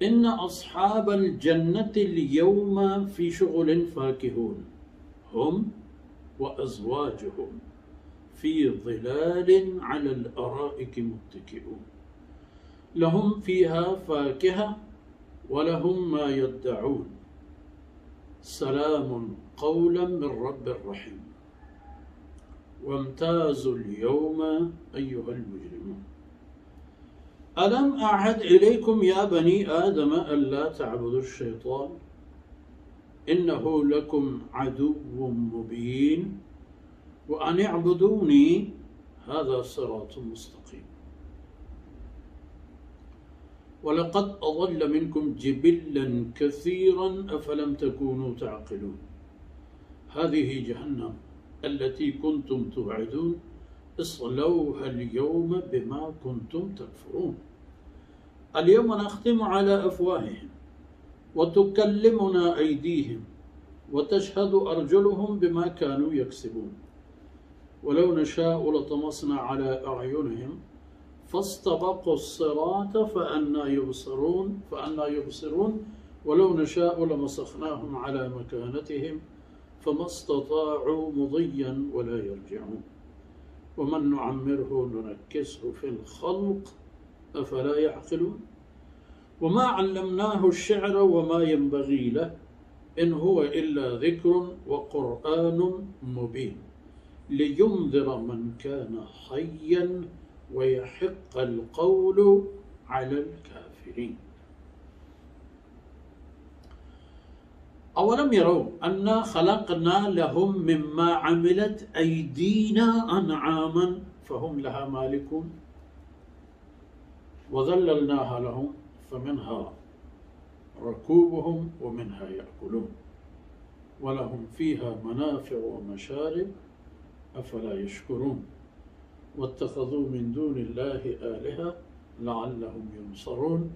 إن أصحاب الجنة اليوم في شغل فاكهون، هم وأزواجهم في ظلال على الأرائك متكئون، لهم فيها فاكهة ولهم ما يدعون، سلام قولا من رب رحيم. وامتازوا اليوم أيها المجرمون. ألم أعهد إليكم يا بني آدم ألا تعبدوا الشيطان إنه لكم عدو مبين وأن اعبدوني هذا صراط مستقيم. ولقد أضل منكم جبلا كثيرا أفلم تكونوا تعقلون. هذه جهنم التي كنتم توعدون اصلوها اليوم بما كنتم تكفرون. اليوم نختم على أفواههم وتكلمنا أيديهم وتشهد أرجلهم بما كانوا يكسبون. ولو نشاء لطمسنا على أعينهم فاستبقوا الصراط فأنى يبصرون، فأنى يبصرون. ولو نشاء لمسخناهم على مكانتهم فما استطاعوا مضيا ولا يرجعون. ومن نعمره ننكسه في الخلق أفلا يعقلون. وما علمناه الشعر وما ينبغي له إن هو إلا ذكر وقرآن مبين لينذر من كان حيا ويحق القول على الكافرين. أولم يروا أنا خلقنا لهم مما عملت أيدينا أنعاما فهم لها مالكون. وذللناها لهم فمنها ركوبهم ومنها يأكلون ولهم فيها منافع ومشارب أفلا يشكرون واتخذوا من دون الله آلهة لعلهم ينصرون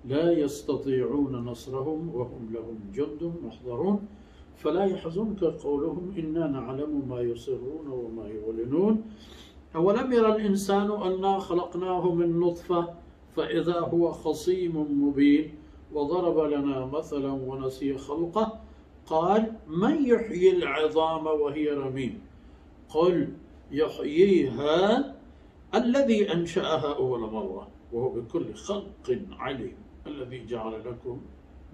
لا يستطيعون نصرهم وهم لهم جند محضرون فلا يحزنك قولهم إنا نعلم ما يسرون وما يعلنون أولم ير الإنسان أنا خلقناه من نطفة فإذا هو خصيم مبين وضرب لنا مثلا ونسي خلقه قال من يحيي العظام وهي رميم قل يحييها الذي أنشأها أول مرة وهو بكل خلق عليم الذي جعل لكم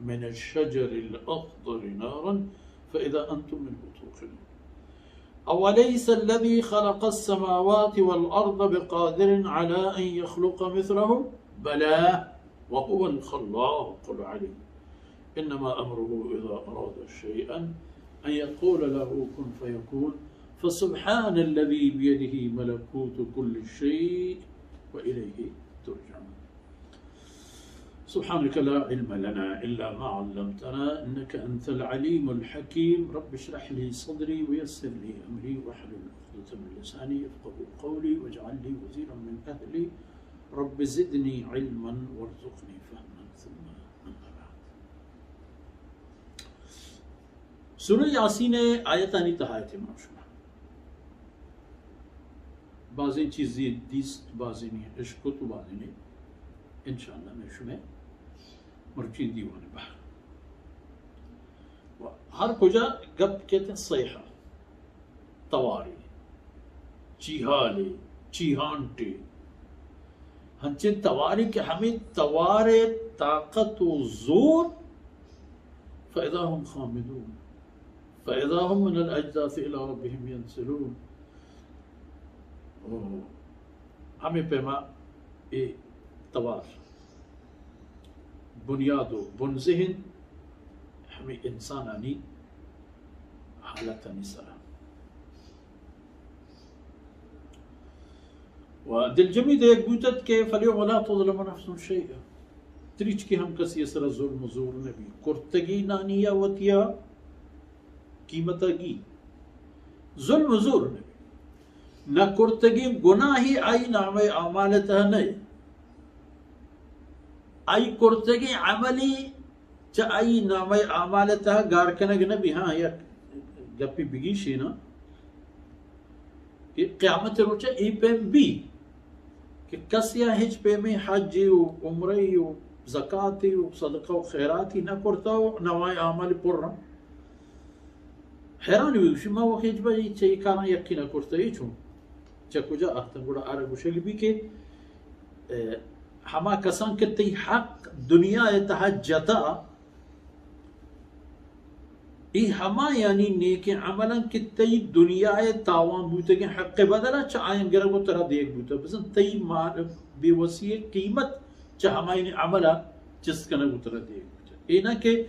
من الشجر الأخضر نارا فإذا أنتم منه توقدون أوليس الذي خلق السماوات والأرض بقادر على أن يخلق مثلهم بلى وهو الخلاق العليم إنما أمره إذا أراد شيئا أن يقول له كن فيكون فسبحان الذي بيده ملكوت كل شيء وإليه ترجعون سبحانك لا علم لنا إلا ما علمتنا إنك أنت العليم الحكيم رب اشرح لي صدري ويسر لي أمري واحلل عقدة من لساني يفقهوا قولي واجعل لي وزيرا من أهلي رب زدني علما وارزقني فهما ثم أما بعد. سورہ یاسین ءِ آیتانی تہا اتیں ما شما بازیں چیزے دیست، بازینے اشکت و بازینے انشاءاللہ مئے شمئے مرچی دیوان بہر و ہر کجا گپ کیت صیحہ، توارے، چیہالے، چیہانٹے، ہنچیں توارے کہ ہمے توار ءِ طاقت و زور فإذا هم خامدون فإذا هم من الأجداث إلى ربهم ينسلون. و ہمے پیما اے توار بنیاد و بنزہ انت ہمے انسانانی حالتانی سرا۔ و دلجمی دیگ بوتت کہ فالیوم لا تظلم نفس شیئا، تریچکی ہم کسی سرا ظلم و زور نبی۔ کرتگینانی یا وتیا قیمتا گی۔ ظلم و زور نبی۔ نہ کرتگیں گناہی آئی نامہ اعمال تہا نئے۔ آئی کرتگیں عملی چہ آئی نامہ اعمال تہا گار کنگ نبی۔ ہاں، یک گپی بگیشینا کہ قیامت روچہ اے پیم بی کہ کسیا ہچ پیمیں حجی و عمرہی و زکاتی و صدقہ و خیراتی نہ کرتا و نوائے عمل پر رہا۔ حیران ہوئی، گوشی، ما وقت ہچ بجے چہ یہ کاراں یکی نہ کرتا، یہ چون؟ چہ کجا آتن؟ گڑا آرا گوشگ بی کہ، اے، ہما کسان کہ تئی حق دنیا ءِ تہا جتا، اے ہما یعنی نیکیں عملاں کہ تئی دنیا ءِ تاوان بوتگیں حق ءِ بدلا چہ آیاں گرگ و ترا دیگ بوتا۔ بزن تئی مال بے وسی ءِ قیمت چہ ہمائی عملا چست کنگ و ترا دیگ بوتا۔ اے نہ کہ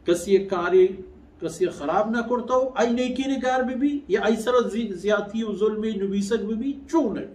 کسی ءِ کارے کسی ءَ خراب نہ کرتا و آئی نیکی نگار بہ بی یا آئی سرا زی-، زیاتی و ظلمے نبیسگ بہ بی، چونک؟